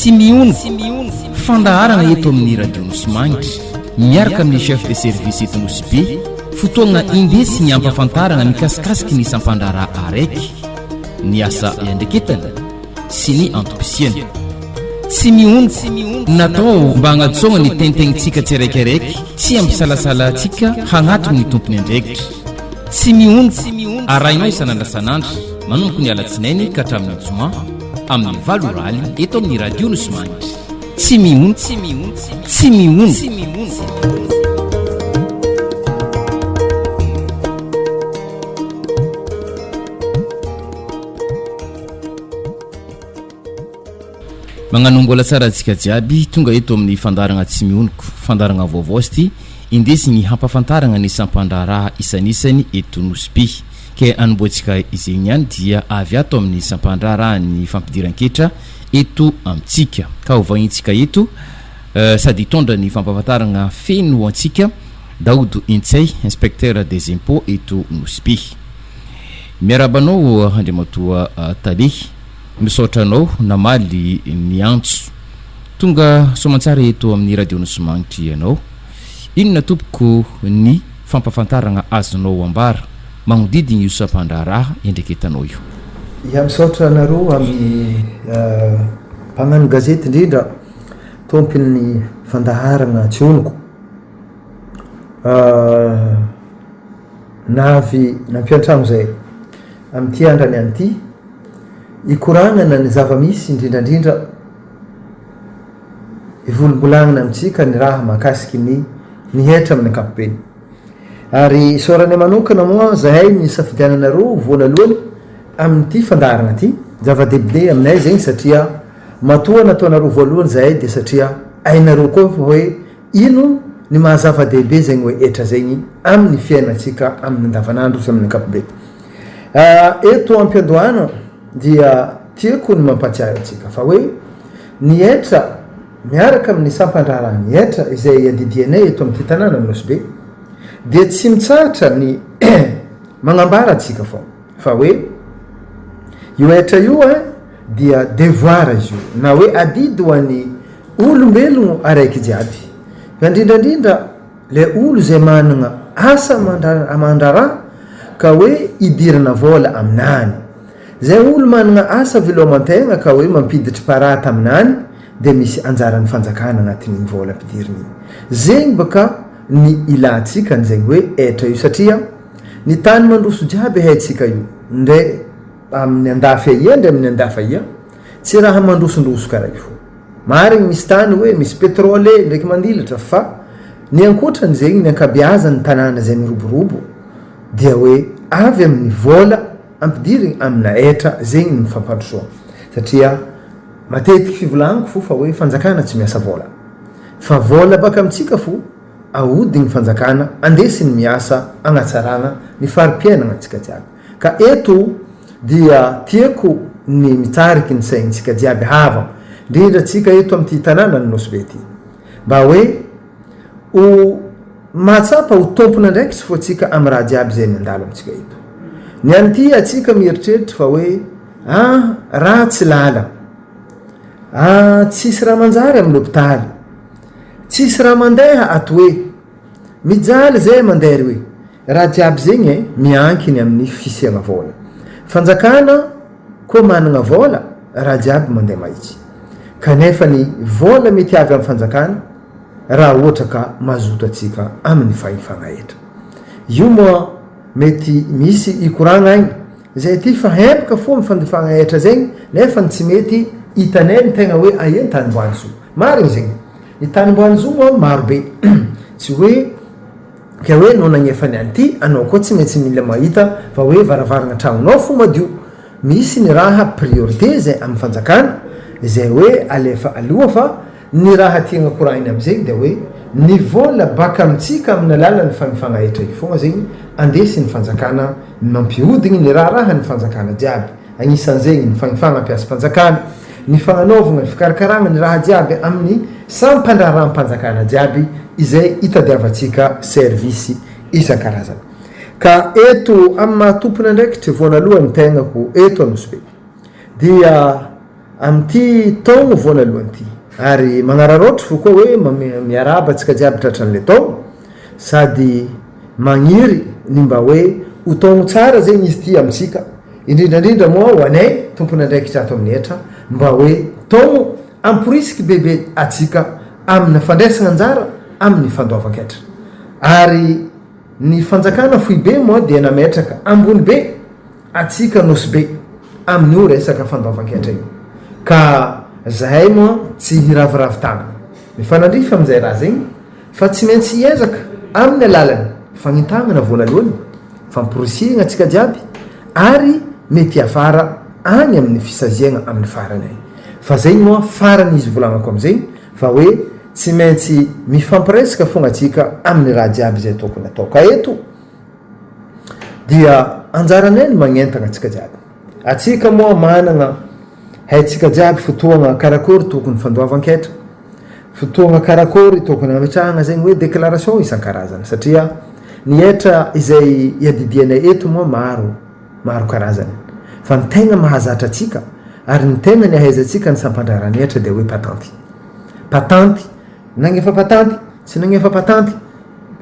Tsy mihono, fandaharana eto amin'ny Radio Nosy Magnitra, miaraka amin'ny chef de service eto Nosy Be, fotoagna indesigny ampafantarana mikasikasiky ny sampandraharaha araiky, ny asa iandreketany sy ny antom-pisiany. Tsy mihono, natao mba hagnatsoagna ny tentegnitsika tsiraikiraiky tsy hampisalasala antsika hagnatogno ny tompony andraikitra. Tsy mihono, arahinao isan'andra san'andra, manomboka ny alatsinainy ka hatramin'ny joma, amin'ny valo ora alina eto amin'ny Radio Nosy Manitra. Tsy mihono, tsy mihono. Magnano mbola tsara antsika jiaby tonga eto amin'ny fandaharagna Tsy mihonoko. Fandaharagna vaovao izy ity, indesigny hampafantaragna ny sampandraharaha isanisany eto Nosy Be. Ke anombohantsika izegny ihany dia avy ato amin'ny sampandraharahan'ny fampidiran-ketra eto amintsika. Ka hovahintsika eto sady hitondra ny fampahafantaragna feno ho antsika Daodo Intsay, inspecteur des impôts eto Nosy Be. Miarahaba anao Andriamatoa Tale. Misaotra anao namaly ny antso. Tonga soamantsara eto amin'ny Radio Nosy Magnitra ianao. Inona tompoko ny fampafantaragna azonao ambara magnodidigny io sampandraharaha iandreketanao io? Ya misaotra anareo amin'ny mpagnano gazety indrindra tompin'ny fandaharagna tsy honiko. Navy nampiantrano zay amin'ity andrany any ity ikoragnana ny zava-misy indrindrandrindra ivolombolagna amintsika ny raha mahakasiky ny ny hetra amin'ny ankapobeny. Ary isaoranay manokana moa zahay ny nisafidiananareo voalalohany amin'ity fandaharana ity. Zava-dehibe aminay zegny satria matoa nataonareo voalohany zahay dia satria hainareo koa fa hoe Ino ny maha zava-dehibe zegny hoe hetra zegny amin'ny fiainantsika amin'ny andavanandro sy amin'ny ankapobeny? Eto am-piandohana dia tiako ny mampahatsiahy antsika fa hoe ny hetra miaraka amin'ny sampan-draharahan'ny hetra izay iadidianay eto amin'ity tanànan'i Nosy Be dia tsy mitsahatra ny magnambara antsika foana fa hoe io hetra io dia devoir izy io na hoe adidy ho an'ny Olombelogno araiky jiaby, fa indrindrandrindra le olo zay managna asa aman-draharaha ka hoe idirana vôla aminany. Zay olo managna asa veloman-tegna ka hoe mampiditry parata aminany de misy anjaran'ny fanjakana agnatin'igny vôla ampidiriny igny. Zegny baka ny ilantsika an'zegny hoe hetra io satria ny tany mandroso jiaby haintsika io ndre amin'ny andafy aia ndre amin'ny andafy aia Tsy raha mandrosondroso karaha io. Marigny misy tany hoe misy pétrole ndraiky mandilatra fa ny ankoatrany zegny ny ankabeazan'ny tanàna zay miroborobo dia hoe avy amin'ny vôla ampidirigny amina hetra zegny ny fampandrosoana satria matetiky fivolagniko fo fa hoe fanjakana tsy miasa vôla fa vôla baka amintsika fo ahodigny fanjakana andesiny miasa agnatsaragna ny fari-piainagnantsika jiaby Ka eto dia tiako ny mitariky ny saintsika jiaby havagna, indrindra tsika eto amin'ity tanànan'i Nosy Be ity, mba hoe ho mahatsapa ho tompon'andraikitry fô tsika amin'ny raha jiaby izay mandalo amintsika eto. Ny an'ity atsika mieritreritra fa hoe ah ratsy lalagna, ah tsisy raha manjary amin'ny hopitaly, tsisy raha mandeha ato hoe, mijaly zay mandeha ry hoe. Raha jiaby zegny e, miankiny amin'ny fisiagna vôla. Fanjakana koa managna vôla, raha jiaby mandeha mahitsy. Kanefa ny vôla mety avy amin'ny fanjakana raha ohatra ka mazoto atsika amin'ny fahefagna hetra. Io moa mety misy hikoragna agny, zay ty fa hempaka fo amin'ny fandefagna hetra zegny nefa ny tsy mety hitanay ny tegna hoe aia ny tany mboany zo. Marigny zegny. Ny tany mboany zo moa maro be. Tsy hoe. Ka hoe nao nagnefa ny an'ity anao koa tsy maintsy mila mahita fa hoe varavaragna tragnonao fo madio. Misy ny raha priorité zay amin'ny fanjakana izay hoe alefa aloha fa ny raha tiagna korahina amizegny dia hoe ny vola baka amintsika amin'ny alalan'ny fanefagna hetra io fogna zegny andesin'ny fanjakana mampihodigny ny raharahan'ny fanjakana jiaby. Agnisan'izegny ny fagnifagna mpiasam-panjakana, ny fagnanaovagna ny fikarakaragna ny raha jiaby amin'ny sampan-draharaham-panjakana jiaby izay itadiavantsika service isan-karazany. Ka eto amin'ny maha tompon'andraikitry voanalohany tegnako eto Anosibe dia. Amin'ity taogno voanalohany ity. Ary magnararaotry fo koa hoe miarahaba antsika jiaby tratran'le taogno sady magniry ny mba hoe ho taogno tsara zegny izy ity amintsika, indrindra indrindra moa ho anay tompon'andraikitra ato amin'ny hetra mba hoe taogno amporisiky bebe atsika amina fandraisagna anjara amin'ny fandoavan-ketra. Ary ny fanjakana foibe moa dia nametraka ambony be Atsika Nosy Be amin'io resaka fandoavan-ketra io. Ka zahay moa tsy hiraviravy tanana mifanandrify amin'izay raha zegny fa tsy maintsy hiezaka amin'ny alalan'ny fagnentagnana voalalohany, famporisihigna antsika jiaby ary mety hiafara agny amin'ny fisaziagna amin'ny farany agny. Fa zegny moa farany izy volagnako amizegny fa hoe tsy maintsy mifampiresaka fogna atsika amin'ny raha jiaby izay tokony atao. Ka eto. Dia anjaranay ny magnentagna antsika jiaby. Atsika moa managna haintsika jiaby fotoagna karakôry tokony fandoavan-ketra, fotoagna karakôry tokony hametrahagna zegny hoe déclaration isan-karazany satria ny hetra izay iadidianay eto moa maro, maro karazany. Fa ny tegna mahazatra antsika ary ny tegna ny ahaizantsika ny sampan-draharahan'ny hetra dia hoe patanty. Patanty, nagnefa patanty, tsy nagnefa patanty.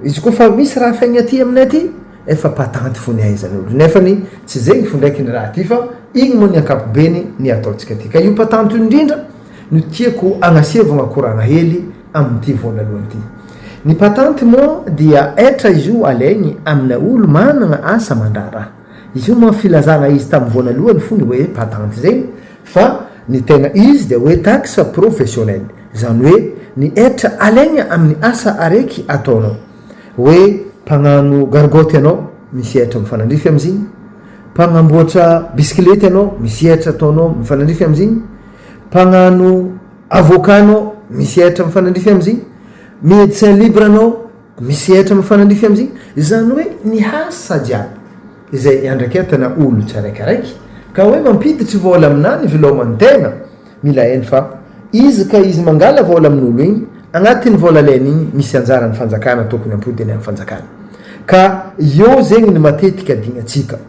Izy koa fa misy raha faigna aty aminay aty efa patanty fo ny ahaizan'olo nefany tsy zegny fo ndraiky ny raha aty fa igny moa ny ankapobeny ny ataontsika aty ka io patanty io indrindra no tiako agnasiavagna koragna hely amin'ity voalalohany ty. Ny patanty moa dia hetra izy io alaigny amina olo managna asa aman-draharaha. Izy io moa filazagna izy tamin'ny voalalohany fony hoe patanty zegny fa ny tegna izy dia hoe taxe professionnelle, izany hoe ny hetra alaigna amin'ny asa araiky ataonao. Hoe mpagnano gargotte anao, misy hetra mifanandrify amizigny, mpagnamboatra bisikilety anao, misy hetra ataonao mifanandrify amizigny, mpagnano avocat anao, misy hetra mifanandrify amizigny, medecin libre anao, Misy hetra mifanandrify amizay, izany hoe ny asa jiaby izay iandraiketana olo tsiraikaraiky ka hoe mampiditry vôla aminà ny viloman'ny tegna, mila hainy fa izy ka izy mangala vôla amin'olo igny, agnatin'ny vôla alainy igny misy anjaran'ny fanjakana tokony ampodiny amin'ny fanjakana. Ka eo zegny ny matetika adignantsika.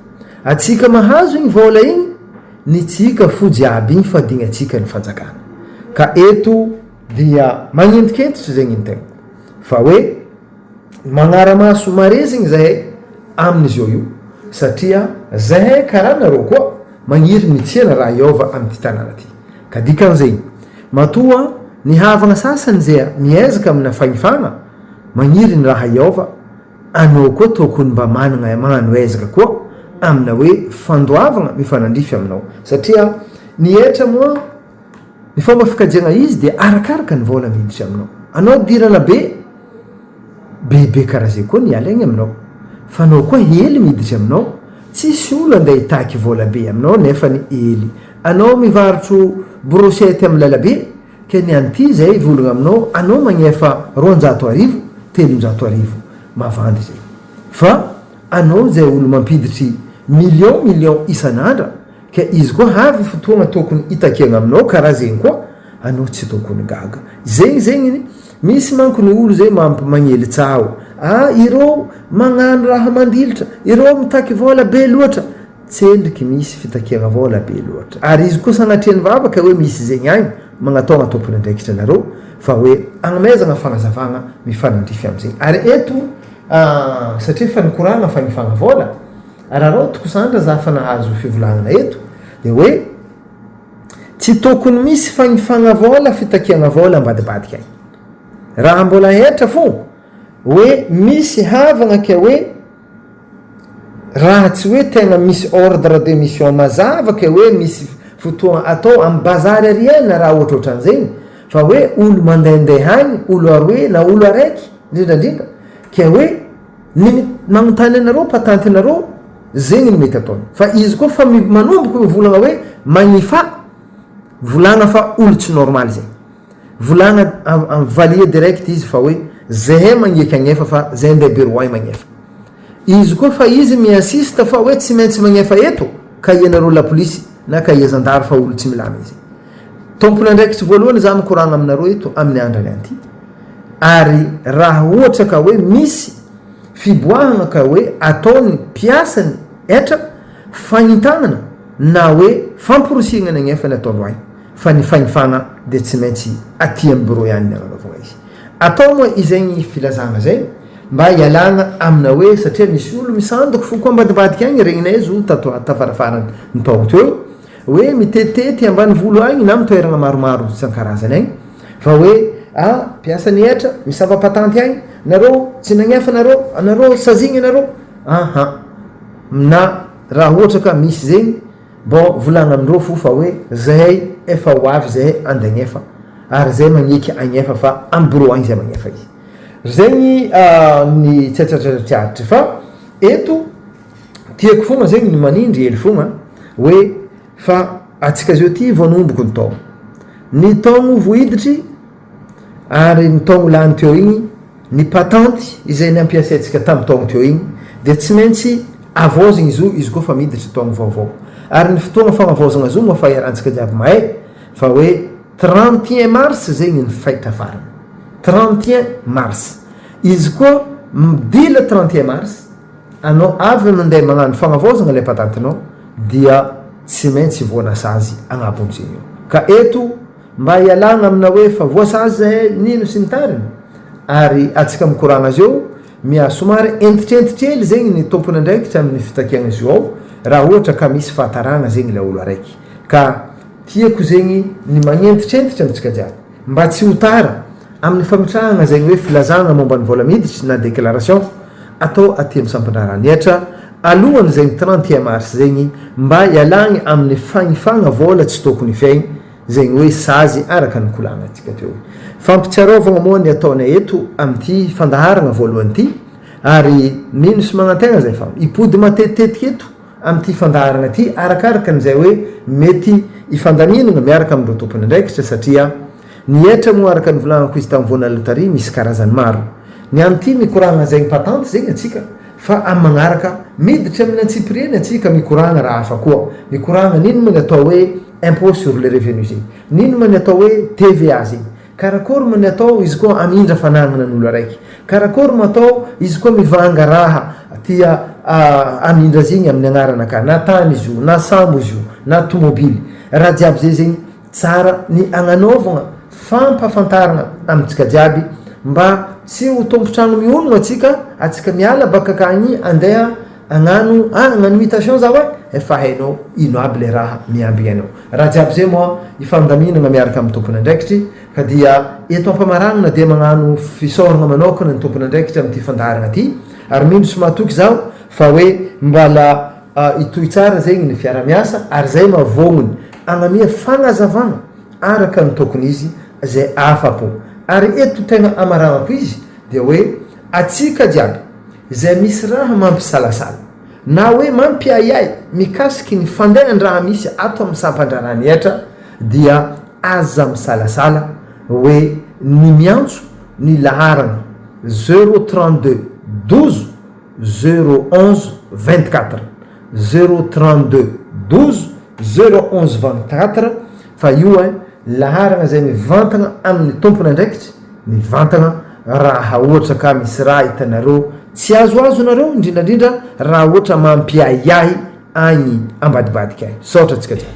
Atsika mahazo igny vôla igny, ny tsika fo jiaby igny fa adignantsika ny fanjakana. Ka eto dia magnentikentitry zegny ny tegnako. Fa hoe magnara-maso mare zegny zahay amin'izao io satria zahay karaha nareo koa magniry ny tsena raha hiova amin'ity tanàna ty. Ka dikan'izegny, matoa ny havagna sasany zay miezaka amina fagnifagna magniry ny raha hiova, anao koa tokony mba managna magnano ezaka koa amina hoe fandoavagna mifanandrify aminao satria ny hetra moa Ny fomba fikajiana izy dia arakaraka ny vôla miditra aminao. Anao dirana be, bebe karaha zay koa ny alaigny aminao. Fa anao koa hely miditra aminao, tsisy olo andeha hitaky vôla be aminao nefany hely. Anao mivarotro brochette amy lalabe, ke ny an'ity zay volagna aminao, anao magnefa 1200, 300 mavandy zay. Fa anao zay olo mampiditry million million isan'andra, Ka izy koa avy fotoagna tokony itakiagna aminao karaha zegny koa anao tsy tokony gaga. Zegny zegny ny misy manko ny olo zay mamp magnely tsaho ah ireo magnano raha mandilitra, ireo mitaky vôla be loatra, tsendriky misy fitakiagna vôla be loatra ary izy koa sagnatria ny vava ka hoe misy zegny agny magnataogna tompon'andraikitra anareo fa hoe agnomezagna fagnazavagna mifanandrify amizegny ary eto satria efa nikoragna fagnifagna vôla Araraotiko sandra za fa nahazo fivolagnana eto de hoe tsy tokony misy fagnifagna vôla fitakiagna vôla ambadibadika agny. Raha mbola hetra fô hoe misy havagna ke hoe raha tsy hoe tegna misy ordre de mission mazava ke hoe misy fotoagna atao amy bazary ary e na raha ohatrohatran'zegny fa hoe olo mandehandeha agny olo aroe na olo araiky indrindrandrindra ke hoe Ny magnontany anareo patanty nareo zegny ny mety ataony fa izy koa fa manomboka mivolagna hoe magnifa volagna fa olo tsy normal zegny volagna valia direct izy fa hoe zehe magneky agnefa fa zay andeha bureau agny magnefa izy koa fa izy mi insiste fa hoe tsy maintsy magnefa eto ka ianareo la police na ka ia zandary fa olo tsy milamy izy tompon'andraikitry voalohany za mikoragna aminareo eto amin'ny andrany anty Ary raha ohatra ka hoe misy fiboahagna ka hoe ataon'ny mpiasan'ny hetra fagnitagnana na hoe famporisihagna ny agnefany ataonao agny. Fa ny fagnifana dia tsy maintsy aty amin'ny bureau ihany ny agnanaovagna izy. Atao moa izegny filazagna zay mba hialagna amina hoe satria misy olo misandoko fo koa ambadimbadika agny regninay zo tato tafarafarany ny taogno teo hoe mitetitety ambanivolo agny na amy toeragna maromaro isan-karazany agny fa hoe ah mpiasa ny hetra misava patanty agny nareo tsy nagnefa nareo anareo sazigny nareo aha na raha ohatra ka misy zegny Bon volagna amindreo fo fa hoe zahay efa ho avy zahay andagnefa ary zay magneky agnefa fa am bureau agny zay magnefa izy. Zegny ny tsiatsiatsiatsiaritry fa eto tiako fogna zegny ny manindry hely fogna hoe fa atsika zao ty vao anomboko ny taogno. Ny taogno vo hiditry ary ny taogno lany teo igny Ny patenty izay nampiasaintsika tamin'ny taogno teo igny dia tsy maintsy avaozigny izy io izy koa fa miditry taogno vaovao. Ary ny fotoagna fagnavaozagna azy io moa fa iarahantsika jiaby mahay fa hoe 31 mars zegny ny faitra farany. 31 mars. Izy koa midila 31 mars anao avy mandeha magnano fagnavaozagna ilay patentinao dia tsy maintsy voanasazy agnabon'izegny io. Ka eto Mba hialagna amina hoe fa voasazy zahay nino sy ny tariny ary atsika mikoragna azy eo mia somary entitrentitry hely zegny ny tompon'andraikitra amin'ny fitakiagna izy io ao raha ohatra ka misy fahataragna zegny ilay olo araiky ka tiako zegny ny magnentitrentitra amintsika jiaby mba tsy ho tara amin'ny fametrahagna zegny hoe filazagna momba ny vola miditry na déclaration atao aty amin'ny sampandraharahan'ny hetra alohan'izegny 31 mars zegny mba hialagny amin'ny fagnifagna vola tsy tokony hifegny Zegny hoe sazy araka ny kolagnantsika teo. Fampitsiarovagna moa ny ataonay eto amin'ity fandaharagna voalohany ity ary mino sy magnantegna zay fa hipody matetitetika eto amin'ity fandaharagna ity arakaraka an'izay hoe mety hifandaminagna miaraka amin'ireo tompon'andraikitra satria ny hetra moa araka ny volagnako izy tamin'ny voanaloha tary misy karazany maro. Ny an'ity mikoragna zegny patanty zegny atsika fa amin'ny magnaraka miditra amin'ny antsipiriany atsika mikoragna raha hafa koa, mikoragna n'ino moa ny atao hoe impôt sur le revenu zegny, n'ino moa ny atao hoe TVA zegny, karakôry moa ny atao izy koa hamindra fanagnana an'olo araiky, karakôry moa atao izy koa mivanga raha tia hamindra zegny amin'ny agnarana ka na tany izy io na sambo izy io na tomobily, raha jiaby zay zegny tsara ny agnanaovagna fampafantaragna amintsika jiaby mba tsy ho tompon-tragno mihonogno atsika, atsika miala baka akagny andeha agnano ah agnano mutation zaho eh, efa hainao ino aby le raha miambigny anao. Raha jiaby zay moa ifandaminagna miaraka amin'ny tompon'andraikitry ka dia eto ampamaragnana dia magnano fisaoragna manokana ny tompon'andraikitra amin'ity fandaharagna ty ary mino sy mahatoky zaho fa hoe mbala hitohy tsara zegny ny fiarahamiasa ary zay maha vognony agnamia fagnazavagna araka ny tokony izy zay afapo ary eto tegna amaragnako izy dia hoe atsika jiaby zay misy raha mampisalasala na hoe mampiahiahy mikasiky ny fandehan-draha misy ato amin'ny sampan-draharahan'ny hetra dia aza misalasala hoe ny miantso ny laharana zero 32 12 zero 11 24 zero 32 12 zero 11 24 fa io ein laharana zay mivantagna amin'ny tompon'andraikitry mivantagna raha ohatra ka misy raha hitanareo tsy azoazonareo indrindra indrindra raha ohatra mampiahiahy agny ambadibadika agny. Misaotra antsika jiaby.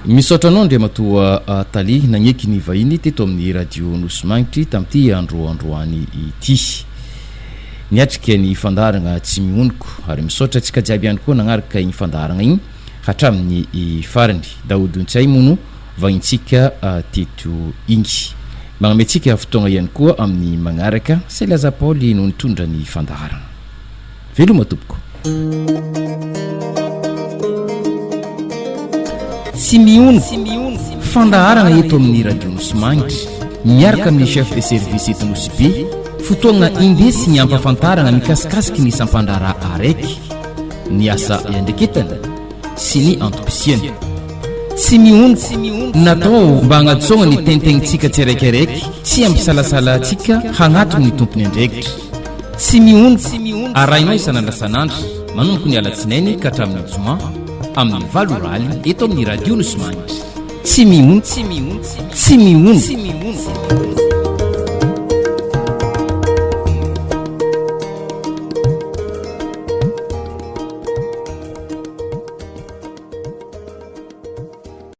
Misaotra anao Andriamatoa Tale nagneky ny vahiny teto amin'ny Radio Nosy Magnitry tamin'ity andro androany ity. Niatrika ny fandaharagna Tsy mihonoko ary misaotra antsika jiaby ihany koa nagnaraka igny fandaharagna igny hatramin'ny farany. Daoud Ntsay moa no vahintsika teto igny. Magname antsika fotoagna ihany koa amin'ny magnaraka. Selaza Paoly no nitondra ny fandaharagna. Veloma tompoko. Tsy mihono, fandaharana eto amin'ny Radio Nosy Magnitry, miaraka amin'ny chef de service eto Nosy Be, fotoagna indesigny ampafantarana mikasikasiky ny sampandraharaha araiky, ny asa iandreketany sy ny antom-pisiany. Tsy mihono, natao mba hagnatsoagna ny tentegnintsika tsiraikiraiky tsy hampisalasala antsika hagnatogno ny tompony andraikitra. Tsy mihono, arahinao isan'andra san'andra, manomboka ny alatsinainy ka hatramin'ny joma, amin'ny valo ora alina, eto amin'ny Radio Nosy Magnitry. Tsy mihono, tsy mihono.